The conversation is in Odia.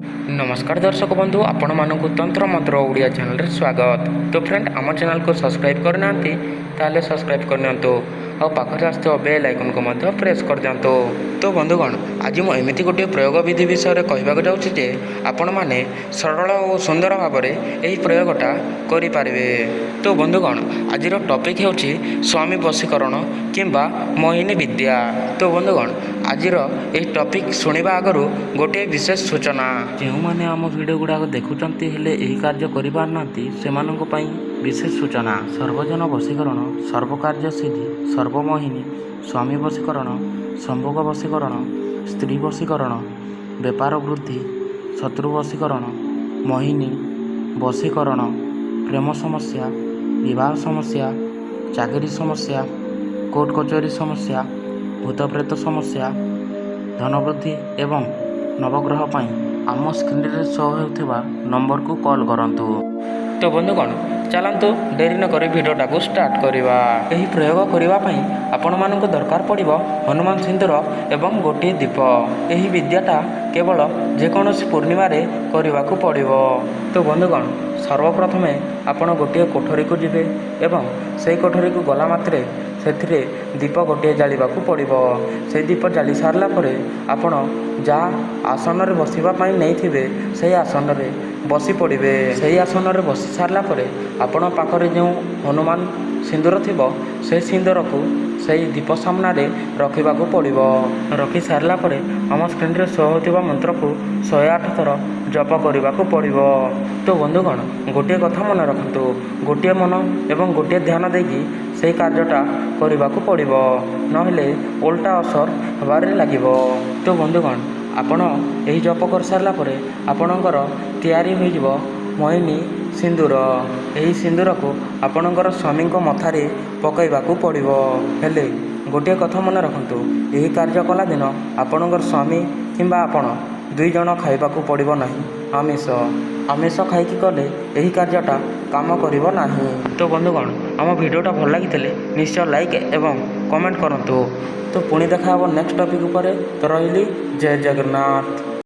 ନମସ୍କାର ଦର୍ଶକ ବନ୍ଧୁ, ଆପଣମାନଙ୍କୁ ତନ୍ତ୍ର ମନ୍ତ୍ର ଓଡ଼ିଆ ଚ୍ୟାନେଲରେ ସ୍ୱାଗତ। ତ ଫ୍ରେଣ୍ଡ, ଆମ ଚ୍ୟାନେଲକୁ ସବସ୍କ୍ରାଇବ୍ କରିନାହାନ୍ତି, ତାହେଲେ ସବସ୍କ୍ରାଇବ୍ କରିନିଅନ୍ତୁ ଆଉ ପାଖରେ ଆସୁଥିବା ବେଲ୍ ଆଇକନ୍କୁ ମଧ୍ୟ ପ୍ରେସ୍ କରିଦିଅନ୍ତୁ। ତ ବନ୍ଧୁଗଣ, ଆଜି ମୁଁ ଏମିତି ଗୋଟିଏ ପ୍ରୟୋଗ ବିଧି ବିଷୟରେ କହିବାକୁ ଯାଉଛି ଯେ ଆପଣମାନେ ସରଳ ଓ ସୁନ୍ଦର ଭାବରେ ଏହି ପ୍ରୟୋଗଟା କରିପାରିବେ। ତ ବନ୍ଧୁଗଣ, ଆଜିର ଟପିକ୍ ହେଉଛି ସ୍ୱାମୀ ବଶୀକରଣ କିମ୍ବା ମୋହିନୀ ବିଦ୍ୟା। ତ ବନ୍ଧୁଗଣ, ଆଜିର ଏହି ଟପିକ୍ ଶୁଣିବା ଆଗରୁ ଗୋଟିଏ ବିଶେଷ ସୂଚନା। ଯେଉଁମାନେ ଆମ ଭିଡ଼ିଓ ଗୁଡ଼ାକ ଦେଖୁଛନ୍ତି, ହେଲେ ଏହି କାର୍ଯ୍ୟ କରିପାରୁନାହାନ୍ତି, ସେମାନଙ୍କ ପାଇଁ ବିଶେଷ ସୂଚନା। ସର୍ବଜନ ବଶୀକରଣ, ସର୍ବକାର୍ଯ୍ୟ ସିଦ୍ଧି, ସର୍ବମୋହିନୀ, ସ୍ୱାମୀ ବଶୀକରଣ, ସମ୍ଭୋଗ ବଶୀକରଣ, ସ୍ତ୍ରୀ ବଶୀକରଣ, ବେପାର ବୃଦ୍ଧି, ଶତ୍ରୁ ବଶୀକରଣ, ମୋହିନୀ ବଶୀକରଣ, ପ୍ରେମ ସମସ୍ୟା, ବିବାହ ସମସ୍ୟା, ଚାକିରି ସମସ୍ୟା, କୋର୍ଟ କଚେରୀ ସମସ୍ୟା, ଭୂତପ୍ରେତ ସମସ୍ୟା, ଧନବୃଦ୍ଧି ଏବଂ ନବଗ୍ରହ ପାଇଁ ଆମ ସ୍କ୍ରିନରେ ଶୋ ହେଉଥିବା ନମ୍ବରକୁ କଲ୍ କରନ୍ତୁ। ତ ବନ୍ଧୁଗଣ, ଚାଲନ୍ତୁ ଡେରି ନକରି ଭିଡ଼ିଓଟାକୁ ଷ୍ଟାର୍ଟ କରିବା। ଏହି ପ୍ରୟୋଗ କରିବା ପାଇଁ ଆପଣମାନଙ୍କୁ ଦରକାର ପଡ଼ିବ ହନୁମାନ ସିନ୍ଦୁର ଏବଂ ଗୋଟିଏ ଦୀପ। ଏହି ବିଦ୍ୟାଟା କେବଳ ଯେକୌଣସି ପୂର୍ଣ୍ଣିମାରେ କରିବାକୁ ପଡ଼ିବ। ତ ବନ୍ଧୁଗଣ, ସର୍ବପ୍ରଥମେ ଆପଣ ଗୋଟିଏ କୋଠରୀକୁ ଯିବେ ଏବଂ ସେଇ କୋଠରୀକୁ ଗଲା ମାତ୍ରେ ସେଥିରେ ଦୀପ ଗୋଟିଏ ଜାଳିବାକୁ ପଡ଼ିବ। ସେଇ ଦୀପ ଜାଳି ସାରିଲା ପରେ ଆପଣ ଯାହା ଆସନରେ ବସିବା ପାଇଁ ନେଇଥିବେ, ସେଇ ଆସନରେ ବସି ପଡ଼ିବେ। ସେଇ ଆସନରେ ବସି ସାରିଲା ପରେ ଆପଣ ପାଖରେ ଯେଉଁ ହନୁମାନ ସିନ୍ଦୁର ଥିବ, ସେ ସିନ୍ଦୁରକୁ ସେଇ ଦୀପ ସାମ୍ନାରେ ରଖିବାକୁ ପଡ଼ିବ। ରଖି ସାରିଲା ପରେ ଆମ ସ୍କ୍ରିନରେ ଶୋ ହେଉଥିବା ମନ୍ତ୍ରକୁ 108 ଥର ଜପ କରିବାକୁ ପଡ଼ିବ। ତ ବନ୍ଧୁଗଣ, ଗୋଟିଏ କଥା ମନେ ରଖନ୍ତୁ, ଗୋଟିଏ ମନ ଏବଂ ଗୋଟିଏ ଧ୍ୟାନ ଦେଇକି ସେଇ କାର୍ଯ୍ୟଟା କରିବାକୁ ପଡ଼ିବ, ନହେଲେ ଓଲଟା ଅସର ହେବାରେ ଲାଗିବ। ତ ବନ୍ଧୁଗଣ, ଆପଣ ଏହି ଜପ କରିସାରିଲା ପରେ ଆପଣଙ୍କର ତିଆରି ହୋଇଯିବ ମୋହିନୀ ସିନ୍ଦୁର। ଏହି ସିନ୍ଦୁରକୁ ଆପଣଙ୍କର ସ୍ୱାମୀଙ୍କ ମଥାରେ ପକାଇବାକୁ ପଡ଼ିବ। ହେଲେ ଗୋଟିଏ କଥା ମନେ ରଖନ୍ତୁ, ଏହି କାର୍ଯ୍ୟ କଲା ଦିନ ଆପଣଙ୍କର ସ୍ୱାମୀ କିମ୍ବା ଆପଣ 2 ଜଣ ଖାଇବାକୁ ପଡ଼ିବ ନାହିଁ ଆମିଷ। ଆମିଷ ଖାଇକି କଲେ ଏହି କାର୍ଯ୍ୟଟା କାମ କରିବ ନାହିଁ। ତ ବନ୍ଧୁଗଣ, ଆମ ଭିଡ଼ିଓଟା ଭଲ ଲାଗିଥିଲେ ନିଶ୍ଚୟ ଲାଇକ୍ ଏବଂ କମେଣ୍ଟ କରନ୍ତୁ। ତ ପୁଣି ଦେଖା ହେବ ନେକ୍ସଟ ଟପିକ୍ ଉପରେ। ତ ରହିଲି, ଜୟ ଜଗନ୍ନାଥ।